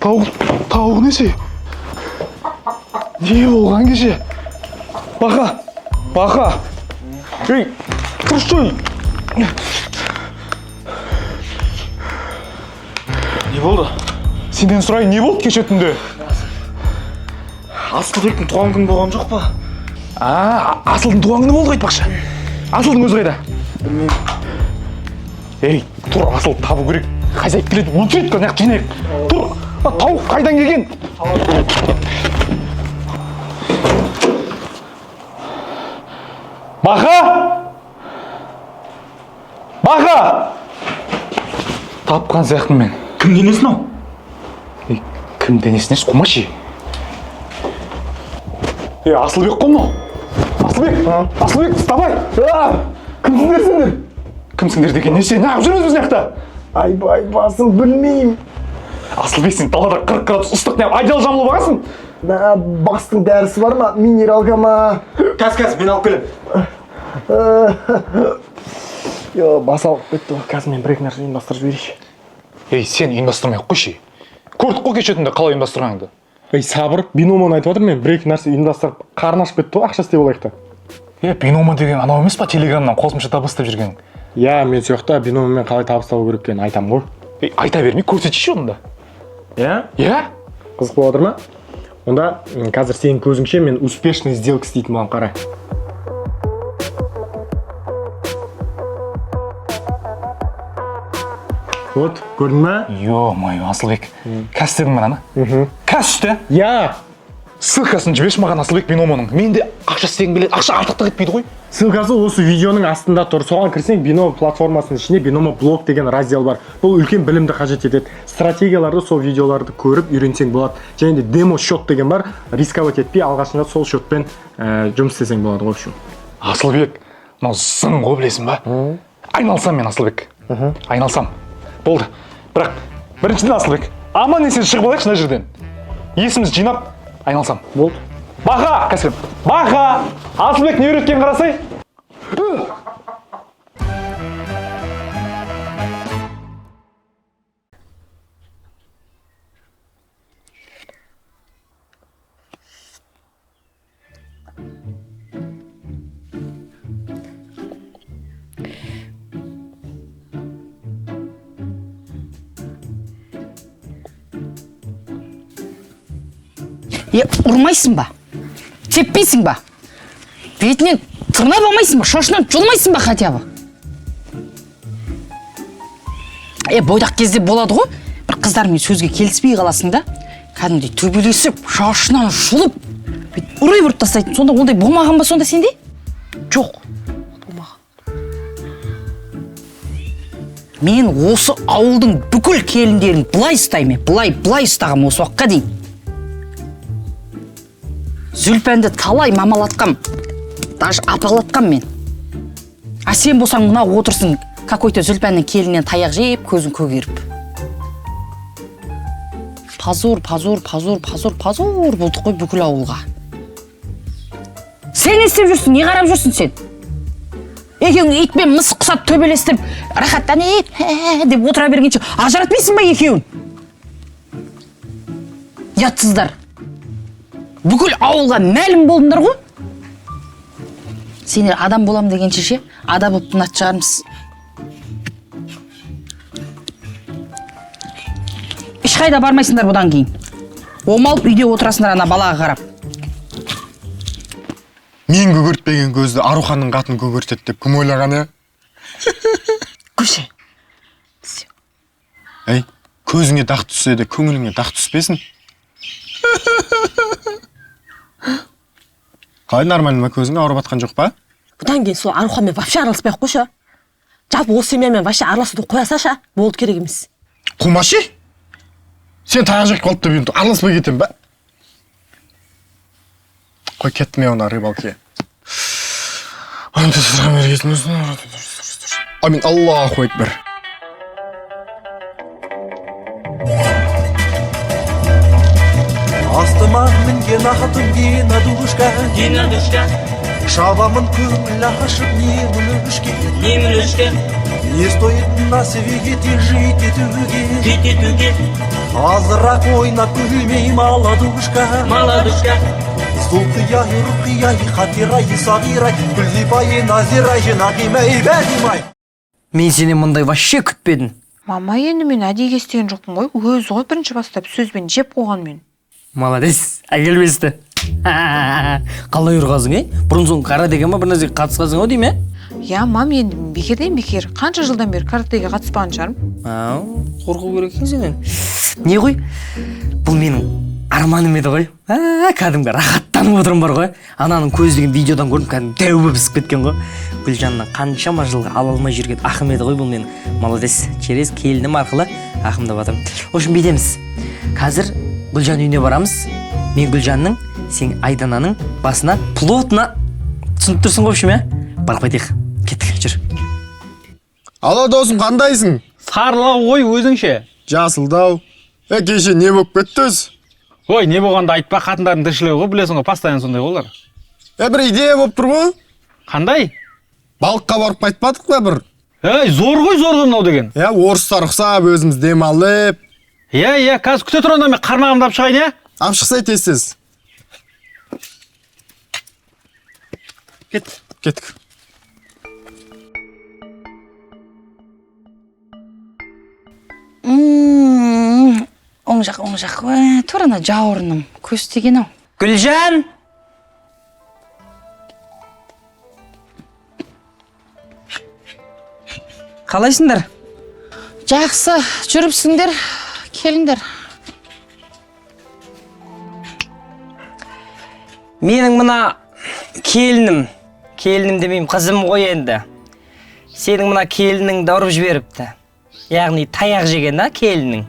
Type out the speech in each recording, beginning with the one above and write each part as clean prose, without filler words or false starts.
Тауық, тауық несі? Не болған кеше? Бақа, бақа. Ей, тұршы. Не болды? Сенден сұрайын, не болды кеше түнде? Асылбектің туған күні болған жоқ па? А, Асылдың туған күні болды айтпақшы. Асылдың өзі қайда? Білмеймін. Ей, тұр, Асылды табу керек. Хозяйка келеді, өлтіреді қазір, неғып жинайық. Тұр, а, тауық қайдан келген? Бақа! Бақа! Тапқан сияқтымын мен. Кім денесін ау? Ей, кім денесіне қумашы. Ей, Асылбек қой мынау. Асылбек, Асылбек, вставай! Кімсіңдер сендер? Кімсіңдер деген не сен? Неғып жүрміз біз мына жақта? Айбай басым, білмеймін. Асылбек, сен далада 40 градус ыстық, не одеяло жамылып алғансың? Мә, бастың дәрісі бар ма, минералка ма? Қазір, қазір, мен алып келемін. Йо, бас ауырып кетті ғой. Қазір мен бір екі нәрсе ұйымдастырып жіберейінші. Ей, сен ұйымдастырмай ақ қойшы. Көрдік қой кеше түнде қалай ұйымдастырғаныңды. Ей, сабыр, биномоны айтып жатырмын мен, бір екі нәрсе ұйымдастырып, қарны ашып кетті ғой, ақша істеп алайық та. Е, биномо деген анау емес па, телеграмнан қосымша табыс істеп жүрген? Иә, мен сол жақта биномомен қалай табыс табу керек екенін айтамын ғой. Ей, айта бермей көрсетші онда. Иә? Иә? Қызық болып жатыр ма? Онда қазір сенің көзіңше мен успешный сделка істейтін боламын, қара. Вот, көрдің ба? Ё-моё, Асылбек, кәс дедің мынаны? Кәс үсті? Иә. Ссылкасын жіберші маған, Асылбек, биномоның. Мен де ақша істегім келеді, ақша артықтық етпейді ғой. Ссылкасы осы видеоның астында тұр. Соған кірсең, биномо платформасының ішінде биномо блог деген раздел бар. Бұл үлкен білімді қажет етеді. Стратегияларды сол видеоларды көріп үйренсең болады. Және де демо счет деген бар. Рисковать етпей алғашында сол счетпен жұмыс істесең болады, в общем. Асылбек, мынау зың ғой, білесің ба? Айналсам мен, Асылбек. Айналсам. Болды. Бірақ біріншіден, Асылбек, аман есен шығып алайықшы мына жерден. Есімізді жинап айналсам. Болды. Бақа, кәсіп. Бақа! Асылбек не үйреткен қарасай? Е, ұрмайсың ба? Теппейсің ба? Бетінен тырнап алмайсың ба? Шашынан жұлмайсың ба хотя бы? Е, бойдақ кезде болады ғой, бір қыздармен сөзге келіспей қаласың да, кәдімгідей төбелесіп, шашынан жұлып, бүйтіп ұрып ұрып тастайтын. Сонда ондай болмаған ба сонда сенде? Жоқ, болмаған. Мен осы ауылдың бүкіл келіндерін былай ұстаймын, былай былай ұстағам осы уақытқа дейін. Зүлпәнді талай мамалатқам, даже апалатқам мен. А сен болсаң мына отырсың, какой-то Зүлпәннің келінінен таяқ жеп, көзің көгеріп. Позор, позор, позор, позор, позор болдық қой бүкіл ауылға. Сен не істеп жүрсің, не қарап жүрсің сен? Екеуің ит пен мысық құсап төбелестіріп, рахаттанып деп отыра бергенше ажыратпайсың ба екеуін? Ұятсыздар. Бүкіл ауылға мәлім болдыңдар ғой. Сендер адам болам дегенше ше, ада болып тынатын шығармыз. Ешқайда бармайсыңдар бұдан кейін. Омалып үйде отырасыңдар ана балаға қарап. Мен көгертпеген көзді Аруханның қатын көгертеді деп кім ойлаған, е? Көше. Әй, көзіңе дақ түссе де көңіліңе дақ түспесін. Қалай, нормально ма көзің, ауырып жатқан жоқ па? Бұдан кейін сол Аруханмен вообще араласпай ақ қойшы. Жалпы осы семьямен вообще араласуды қоя салшы, болды, керек емес. Қумашы? Сен таяқ жеп қалды деп енді араласпай кетемін ба? Қой, кеттім мен ona рыбалке. Амин, Аллаху акбар. Астыма мінген атым Геннадушка, Геннадушка, шабамын көңіл ашып немін үшке. Немін үшке. Не стоит на свете жить етуге. Азырақ ойнап күлмей, молодушка. Молодушка. Зұлқия, Рұқия, Хатирай, Сағирай, Гүлзипай, Назирай, Нағимай, Бәдимай. Мен сенен мұндай вообще күтпедім. Мама, енді мен әдейіге істеген жоқпын ғой. Өзі ғой бірінші бастап сөзбен жеп қойған мен. Молодец, әкелместі. Қалай ұрғансың, ей? Бұрын соң каратэге ма бір нәрсеге қатысқансың ау деймін, ә? Иә, мам, енді бекерден бекер. Қанша жылдан бері каратэге қатыспаған шығармын. Ау, қорқу керек екен сенен. Не ғой? Бұл менің арманым еді ғой. Кәдімгі рахаттанып отырмын бар ғой. Ананың көзі деген видеодан көрдім, кәдімгі дәу болып ісіп кеткен ғой. Гүлжаннан қаншама жылғы ала алмай жүрген ақым еді ғой бұл менің. Молодец, через келінім арқылы ақымдап жатырмын. В общем, бүйтеміз. Қазір Гүлжан үйіне барамыз. Мен Гүлжанның, сен Айдананың басына плотно түсініп тұрсың ғой, в общем, ә? Барып қайтайық. Кеттік, жүр. Алло, досым, қандайсың? Сарылау ғой, өзіңше? Жасылдау. Кеше не болып кетті өзі? Ой, не болғанды айтпа, қатындардың тіршілігі ғой, білесің ғой, постоянно сондай ғой олар. Бір идея болып тұр ғой. Қандай? Балыққа барып қайтпадық па бір? Ей, зор ғой, зор ғой мынау деген. Орыстар ұқсап, өзіміз демалып. Иә, қазір күте тұр онда, мен қармағымды алып шығайын, иә? Алып шықсай тез-тез. Кеттік. Кеттік. Оң жақ, оң жақ. Тура ана жауырыным. Көз тиген ау. Гүлжан! Қалайсыңдар? Жақсы, жүріпсіңдер, келіңдер. Менің мына келінім, келінім демеймін, қызым ғой енді. Сенің мына келініңді ұрып жіберіпті. Яғни таяқ жеген, да, келінің.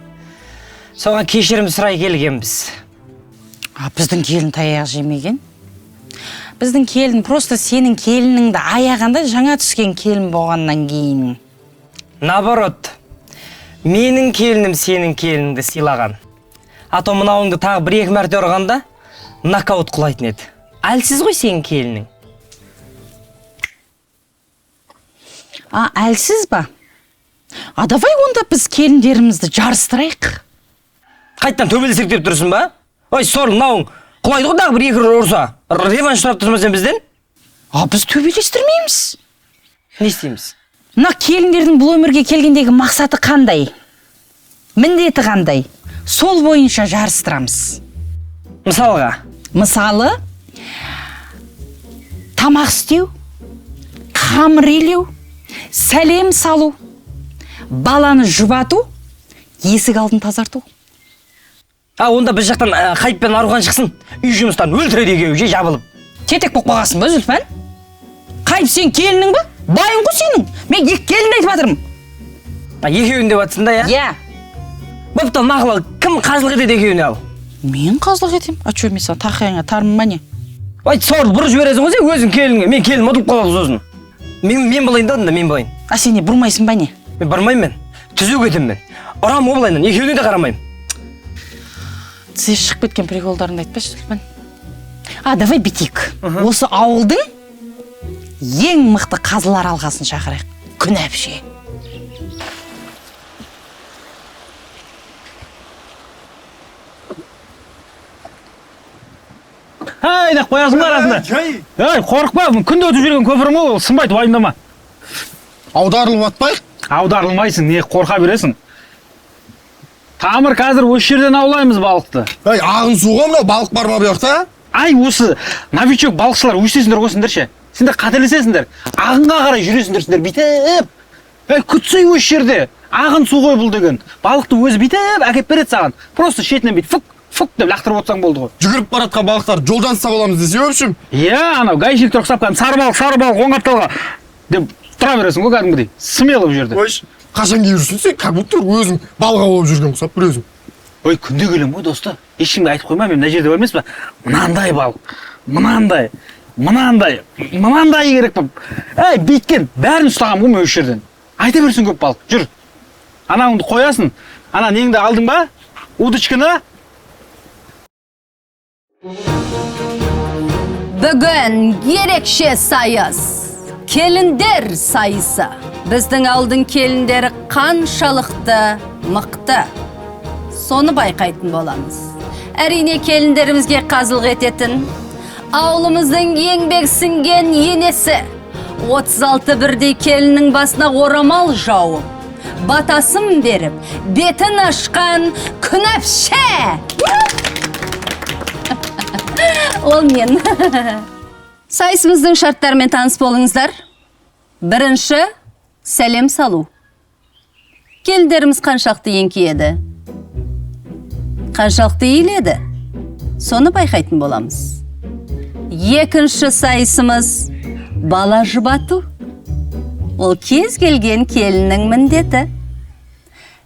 Соған кешірім сұрай келгенбіз. Біздің келін таяқ жемеген. Біздің келін просто сенің келініңді аяғанда жаңа түскен келін болғаннан кейін. Наоборот, менің келінім сенің келініңді сыйлаған. А то мынауыңды тағы бір-екі мәрте ұрғанда нокаут құлайтын еді. Әлсіз ғой сенің келінің. Әлсіз ба? А давай онда біз келіндерімізді жарыстырайық. Қайттан төбелесек деп тұрсың ба? Ой, сор, мынауың құлайды ғой тағы бір-екі ұрса. Реванш сұрап тұрсың ба сен бізден? Біз төбелестірмейміз. Не істейміз? Мына келіндердің бұл өмірге келгендегі мақсаты қандай? Міндеті қандай? Сол бойынша жарыстырамыз. Мысалға? Мысалы, тамақ істеу, қамыр илеу, сәлем салу, баланы жұбату, есік алдын тазарту. Онда біз жақтан Хайып пен Арухан шықсын, үй жұмыстан өлтіреді екеуі же жабылып. Тетек болып қалғансың ба, Зүлфән? Хайып сен келінің ба? Байың ғой сенің. Мен екі келін айтып жатырмын. Екеуін деп жатсың да, иә? Иә. Бопты, мақұл, ал кім қазылық етеді екеуіне ал? Мен қазылық етемін. А чё, мен саған тақияңа тармын ба не? Ой, сорды бұрып жібересің ғой сен өзің келініңе. Мен келінім ұтылып қалады сосын. Мен болайын да онда, мен болайын. А сен не бұрмайсың ба не? Мен бармаймын мен. Түзу кетемін мен. Ұрам ғой былайынан, екеуіне де қарамаймын. Тізе шығып кеткен приколдарыңды айтпашы, Зүлфән. Давай бүйтейік. Осы ауылдың ең мықты қазылар алқасын шақырайық. Күн әпше. Ай, деп қоясың ба арасында? Ей, қорықпа, күнде өтіп жүрген көпірім ғой, ол сынбайды, уайымдама. Аударылып атпайық? Аударылмайсың, не қорқа бересің. Тамыр қазір осы жерден аулаймыз балықты. Ей, ағын су ғой мынау, балық бар ма бұл жақта? Ай, осы новичок балықшылар өсесіңдер ғой сендер ше. Сендер қателесесіңдер. Ағынға қарай жүресіңдер сендер бүйтіп. Ей, күтсей осы жерде. Ағын су ғой бұл деген. Балықты өзі бүйтіп әкеп береді саған. Просто шетінен бүйтіп фук, фук деп лақтырып отырсаң болды ғой. Жүгіріп бара жатқан балықтар жолдан ұстап аламыз десе, в общем. Иә, анау гаишниктер ұқсап кәдімгі сары балық, сары балық оң қапталға деп тұра бересің ғой кәдімгідей. Смело бұл жерде. Ой, қашан келіп жүрсің сен? Как будто өзің балға болып жүрген ұқсап бір өзің. Ой, күнде келемін ғой, досты. Ешкімге айтып қойма, мен мына жерде бар емес пе? Мынандай балық, мынандай, мынандай, мынандай керек болып. Әй, бүйткен, бәрін ұстағанмын ғой мен осы жерден. Айта берсін көп балық. Жүр. Анауыңды қоясың. Ана неңді алдың ба? Удочканы. Бүгін ерекше сайыс. Келіндер сайысы. Біздің ауылдың келіндері қаншалықты мықты, соны байқайтын боламыз. Әрине, келіндерімізге қазылық ететін ауылымыздың еңбек сіңген енесі, 36 бірдей келіннің басына орамал жауып, батасын беріп, бетін ашқан Күнәпше! Ол мен. Сайысымыздың шарттарымен таныс болыңыздар. Бірінші, сәлем салу. Келіндеріміз қаншалықты еңкейеді, қаншалықты иіледі, соны байқайтын боламыз. Екінші сайысымыз бала жұбату. Ол кез келген келіннің міндеті.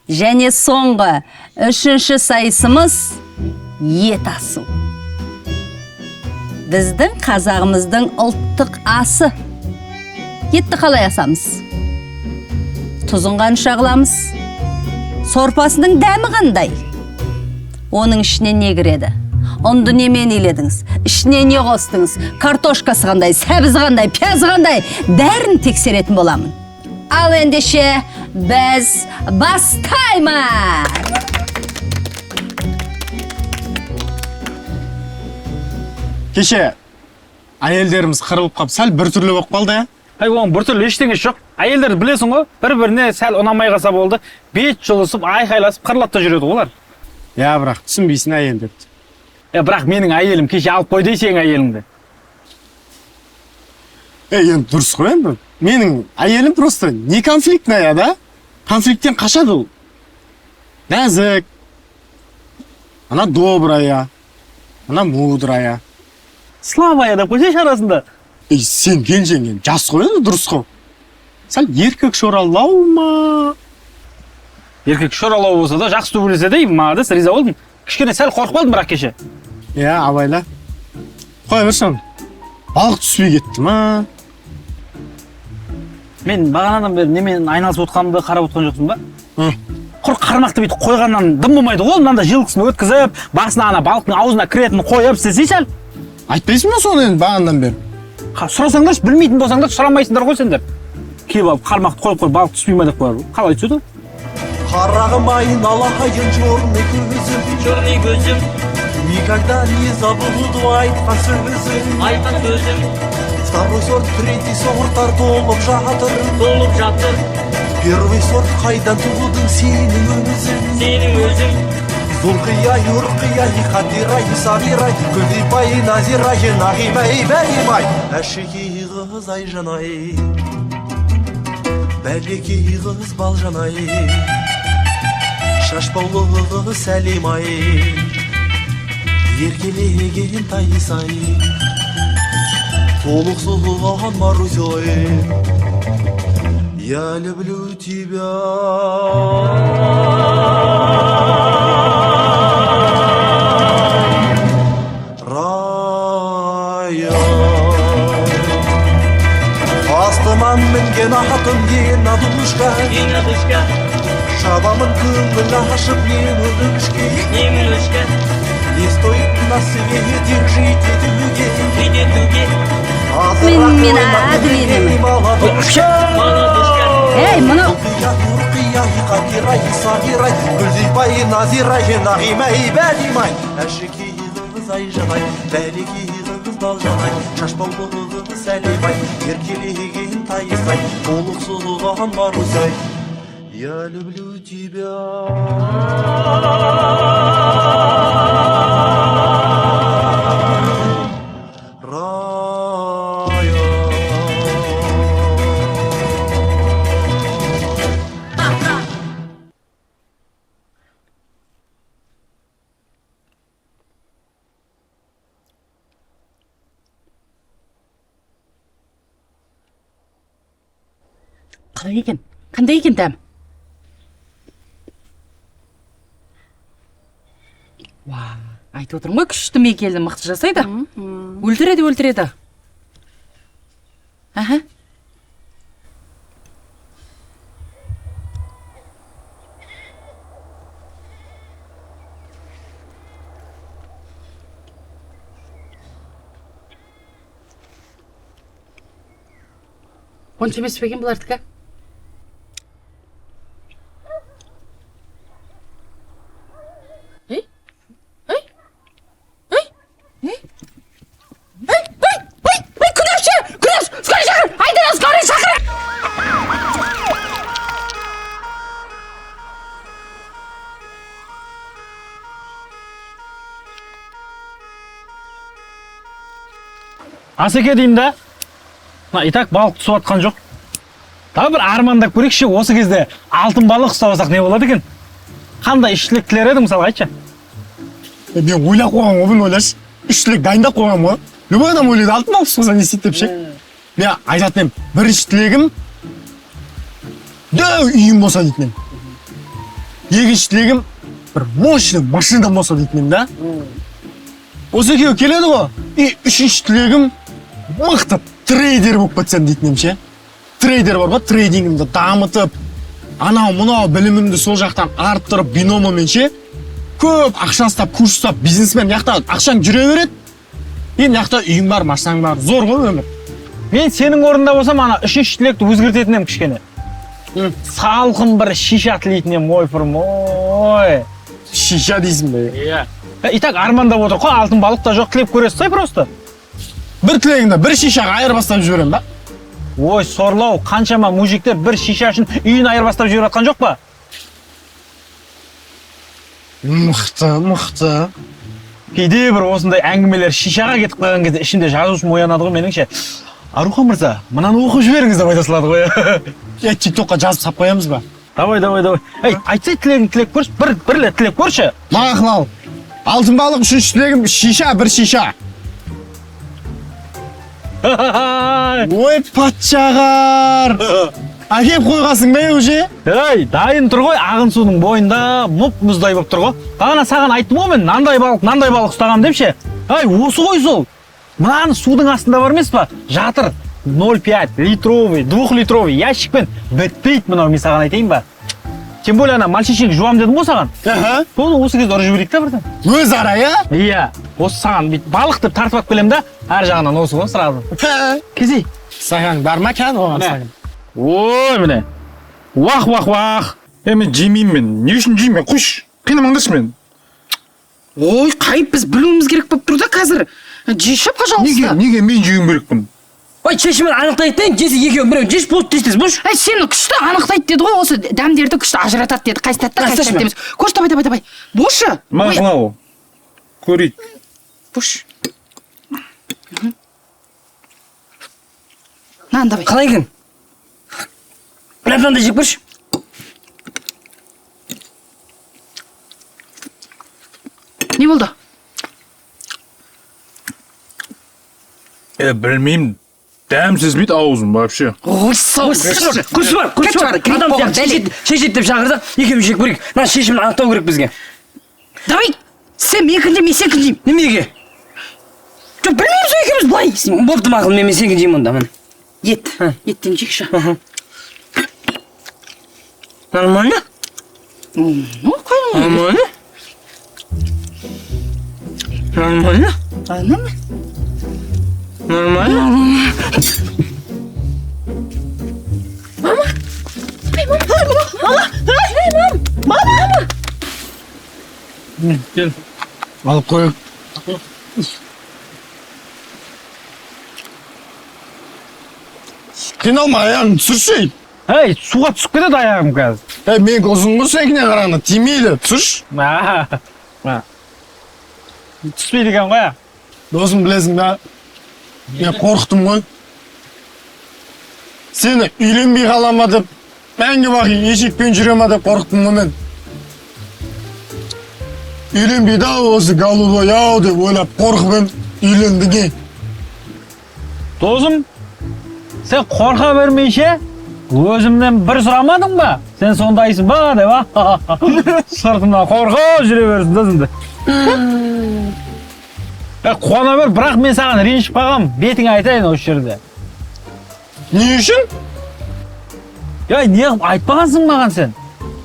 Және соңғы үшінші сайысымыз ет асу. Біздің қазағымыздың ұлттық асы. Етті қалай асамыз? Тұзын қанша қыламыз? Сорпасының дәмі қандай? Оның ішіне не кіреді? Ұнды немен иледіңіз? Ішіне не қостыңыз? Картошкасы қандай, сәбізі қандай, пиязы қандай? Бәрін тексеретін боламын. Ал ендеше біз бастаймыз! Кеше әйелдеріміз қырылып қап, сәл біртүрлі болып қалды, ә? Әй, оның біртүрлі ештеңесі жоқ. Әйелдерді білесің ғой, бір-біріне сәл ұнамай қалса болды, бет жұлысып, айқайласып, қырылып та жүреді олар. Иә, бірақ түсінбейсің әйелдерді. Бірақ менің әйелім кеше алып қойды сенің әйеліңді. Енді дұрыс қой енді. Менің әйелім просто не конфликтная, да? Конфликттен қашады ол. Нәзік, она добрая, она мудрая. Слабая деп қойсайшы арасында. Ей, сен кенжең жас қой енді, дұрыс қой. Сәл еркек шоралау ма? Еркек шоралау болса да, жақсы төбелесе де, молодец, риза болдым. Кішкене сәл қорқып қалдым бірақ кеше. Иә, абайла. Қоя берші оны. Балық түспей кетті ма? Мен бағанадан бері немен айналысып отқанымды қарап отқан жоқсың ба? Құр қармақты бүйтіп қойғаннан дым болмайды ғой, мынанда жылқысын өткізіп, басына ана балықтың аузына кіретінін қойып істесей сәл. Айтпайсың ба соны енді бағанадан бері? Сұрасаңдаршы, білмейтін болсаңдар сұрамайсыңдар ғой сендер. Келіп алып қармақты қойып қой, балық түспей ма деп қояр. Қалай түседі? Қарағым айналайын, черный көзім, черный көзім, никогда не забуду айтқан сөзім, айтқан сөзім. Второй сорт, третий сорттар толып жатыр, толып жатыр. Первый сорт қайдан тудың сенің өзің, сенің өзің. Зулқия, Юрқия, Қатирай, Сағирай, Күлдипай, Назирай, Нағимай, Бәлимай. Әшекей қыз Айжанай, бәлекей қыз Балжанай, шашбаулы Сәлимай, еркелеген Тайсай, толық сұлған Марусей. Я люблю тебя. Рая. Астынан мінген атым Геннадушка, Геннадушка. Шабамын көңіл ашып немілішке, немілішке. Не стоит на свете жить етуге, етуге. Мен әділетім. Ей, мынау. Я люблю тебя. Қалай екен? Қандай екен дәм? Уа, айтып отырмын ғой, күшті мекелді мықты жасайды. Өлтіреді, өлтіреді. Аха. Онша емес пе екен бұлардікі? Асеке деймін да. Мына и так балық түсіп жатқан жоқ. Тағы бір армандап көрейікші, осы кезде алтын балық ұстап алсақ не болады екен? Қандай үш тілек тілер едің мысалға, айтшы? Мен ойлап қойғанмын ғой, бұны ойлашы. Үш тілек дайындап қойғанмын ғой. Любой адам ойлайды, алтын балық түсіп қалса не істейді деп ше. Мен айтатын едім, бірінші тілегім дәу үйім болса дейтін едім. Екінші тілегім бір мощный машина болса дейтін едім да. Осы екеуі келеді ғой. И үшінші тілегім мықты трейдер болып кетсем дейтін едім ше. Трейдер бар ғой, трейдингімді дамытып, анау мынау білімімді сол жақтан арттырып, биномомен ше, көп ақша ұстап, курс ұстап, бизнесмен мына ақшаң жүре береді. И мына жақта үйің бар, машинаң бар, зор ғой өмір. Мен сенің орнында болсам, ана үшінші тілекті өзгертетін едім кішкене. Салқын бір шиша тілейтін едім, ойпырым, ой. Шиша дейсің бе? Иә. И так армандап отыр ғой, алтын балық та жоқ, тілеп көресіз сай просто. Бір тілегімді бір шишаға айырбастап жіберемін ба? Ой, сорлау, қаншама мужиктер бір шиша үшін үйін айырбастап жіберіп жатқан жоқ па? Мықты, мықты. Кейде бір осындай әңгімелер шишаға кетіп қалған кезде ішімде жазушым оянады ғой меніңше. Арухан мырза, мынаны оқып жіберіңіз деп айта салады ғой. Е, тиктокқа жазып сап қоямыз ба? Давай, давай, давай. Ей, айтсай тілегін тілеп көрші, бір рет тілеп көрші. Мақұл ал. Алтын балық үшінші тілегім шиша, бір шиша. Ой, патшағар. Әкеп қойғасың ба уже? Ей, дайын тұр ғой, ағын судың бойында мұп-мұздай болып тұр ғой. Бағана саған айттым ғой мен, мынандай балық, мынандай балық ұстағам деп ше. Ей, осы ғой сол. Мынаны судың астында бар емес па? Жатыр 0,5 литровый, 2-литровый ящикпен бітпейді мынау, мен саған айтайын ба? Тем более ана мальчишник жуам дедім ғой саған. Соны осы кезде ұрып жіберейік та бірден. Өзара, иә? Иә, осы саған бүйтіп балық деп тартып алып келемін да, әр жағынан осы ғой сразу. Кезей. Саған бар ма кән оған саған? Ой, міне. Уах, уах, уах. Е, мен жемеймін мен. Не үшін жеймін мен? Қойшы, қинамаңдаршы мен. Ой, қайып, біз білуіміз керек болып тұр да қазір. Жеші, пожалуйста. Неге мен жеуім керекпін? Ой, шешімін анықтайды да, жесе екеуін біреуін жеш, болды тез-тез, бош. Әй, сені күшті анықтайды деді ғой, осы дәмдерді күшті ажыратады деді, қайсы тәтті, қайсы тәтті емес. Көрші, давай, давай, давай. Бошы. Мақұл ал. Көрейік. Бош. Нан, давай. Қалай екен? Мынадан да жеп көрші. Не болды? Білмеймін. Дәм сезбейді аузым вообще. Ой, сау. Көрші бар, көрші бар. Адам сияқты шешеді деп шақырсақ, екеуміз жеп көрейік. Мына шешімін анықтау керек бізге. Давай, сен менікін жей, мен сенікін жеймін. Немеге? Жоқ, білмейміз ғой екеуміз былай. Бопты мақұл, мен сенікін жеймін онда, міне. Ет, еттен жейікші. Нормально? Ну, қой. Нормально? Нормально? Нормально. Нормально? Мама! Эй, мама! Мама! Эй, мам! Мама! Кел. Алып қойық. Қиналма, аяғыңды түсірші. Ей, суға түсіп кетеді аяғым қазір. Ей, менікі ұзын ғой сенікіне қарағанда, тимейді, түсірші. Түспейді екен ғой. Досым, білесің ба? Мен қорықтым ғой. Сені үйленбей қала ма деп, мәңгі бақи ешекпен жүре ма деп қорықтым ғой мен. Үйленбейді ау осы голубой ау деп ойлап қорқып едім, үйленді. Досым, сен қорқа бермейше, өзімнен бір сұрамадың ба? Сен сондайсың ба деп, а? Сыртымнан қорқып жүре берсін да сенде. Қуана бер, бірақ мен саған ренжіп қалғам, бетіңе айтайын осы жерде. Не үшін? Ей, неғып айтпағансың маған сен?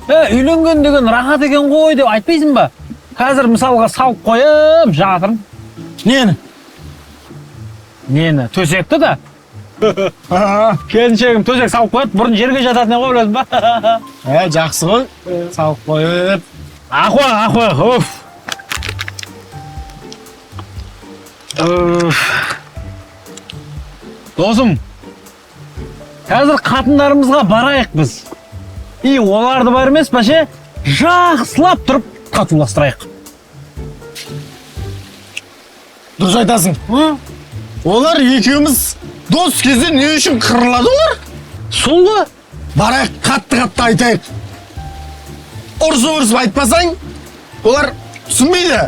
Үйленген деген рахат екен ғой деп айтпайсың ба? Қазір мысалға салып қойып жатырмын. Нені? Нені? Төсекті да. Келіншегім төсек салып қояды, бұрын жерге жататын еді ғой, білесің ба? Жақсы ғой, салып қойып. Ақуақ, ақуақ, оф. Досым, қазір қатындарымызға барайық біз. И оларды бар емес па ше, жақсылап тұрып татуластырайық. Дұрыс айтасың. Олар екеуміз дос кезде не үшін қырылады олар? Сол ғой. Барайық, қатты-қатты айтайық. Ұрысып-ұрысып айтпасаң, олар түсінбейді.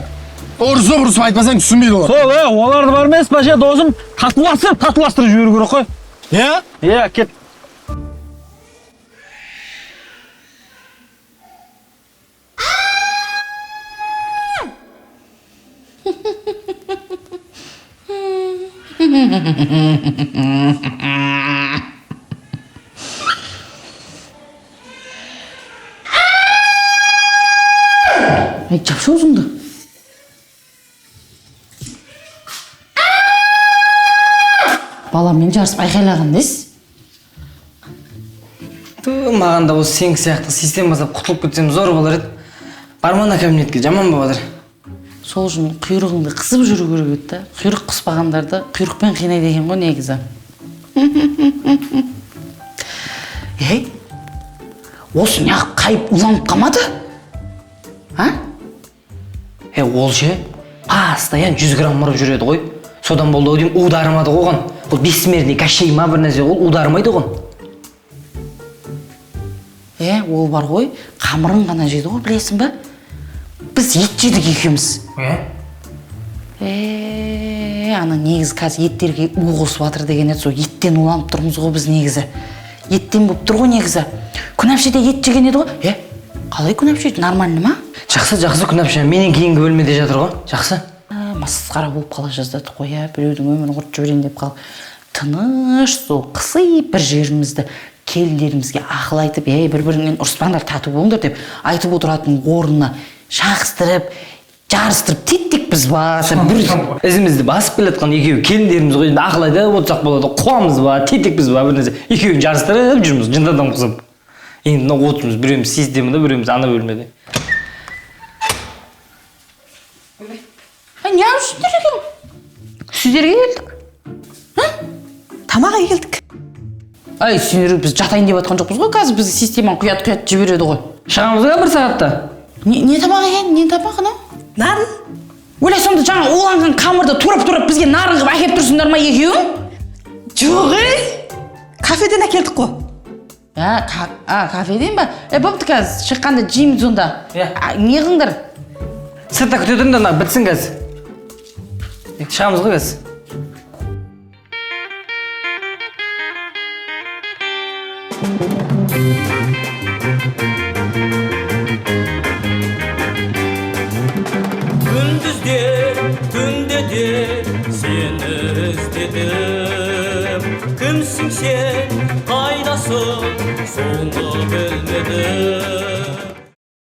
Ұрысып-ұрысып айтпасаң түсінбейді олар. Сол, оларды бар емес па ше, досым, татуластырып жіберу керек қой. Иә? Иә, кет. Ай, жапшы аузыңды. Баламмен жарысып айқайлаған несі? Маған да осы сенікі сияқты система жасап құтылып кетсем зор болар еді. Барма ана кабинетке, жаман болып жатыр. Сол үшін құйрығыңды қысып жүру керек еді да. Құйрық қыспағандарды құйрықпен қинайды екен ғой негізі. Ей, осы неғып қайып уланып қалмады? А? Ол ше, постоянно 100 грамм ұрып жүреді ғой. Содан болды ау деймін, удармады оған. Ол бессмертный Кощей ма бір нәрсе, ол удармайды оған. Ол бар ғой, қамырын ғана жеді ғой, білесің ба? Біз ет жедік екеуміз. Ана негізі қазір еттерге у қосып жатыр деген еді, сол еттен уланып тұрмыз ғой біз негізі. Еттен болып тұр ғой негізі. Күнәпше де ет жеген еді ғой. Қалай Күнәпше, нормально ма? Жақсы, жақсы Күнәпше, менен кейінгі бөлмеде жатыр ғой, жақсы. Масқара болып қала жаздадық қой, біреудің өмірін құртып жіберейін деп қалып. Тыныш сол қысып бір жерімізді келіндерімізге ақыл айтып, бір-біріңнен ұрыспаңдар, тату болыңдар деп айтып отыратын орнына шағыстырып, жарыстырып теттік біз басы бір ізімізді басып келе жатқан екеуі келіндеріміз ғой, енді ақыл айтып отырсақ болады, қуамыз ба, тетекпіз ба, бір нәрсе. Екеуін жарыстырып жүрміз, жынды адам құсап. Енді мынау отырмыз, біреуміз системада, біреуміз ана бөлмеде. Не жүрсіңдер екен? Сіздерге келдік. Тамақ келдік. Ай, сендер біз жатайын деп жатқан жоқпыз ғой, қазір бізді системаны құят-құят жібереді ғой. Шығамыз ғой бір сағатта. Не тамақ екен? Не тамақ анау? Нарын. Өлә, сонда жаңа уланған қамырды турап-турап бізге нарын қылып әкеліп тұрсыңдар ма екеуің? Жоқ, ей. Кафеден әкелдік қой. Кафеден ба? Бопты қазір шыққанда жейміз онда. Не қылыңдар? Сыртта күте тұрыңдар, мына бітсін қазір. Шығамыз ғой қазір. Күндізде, түнде де сені іздедім. Кімсің сен, қайдасың, соны білмедім.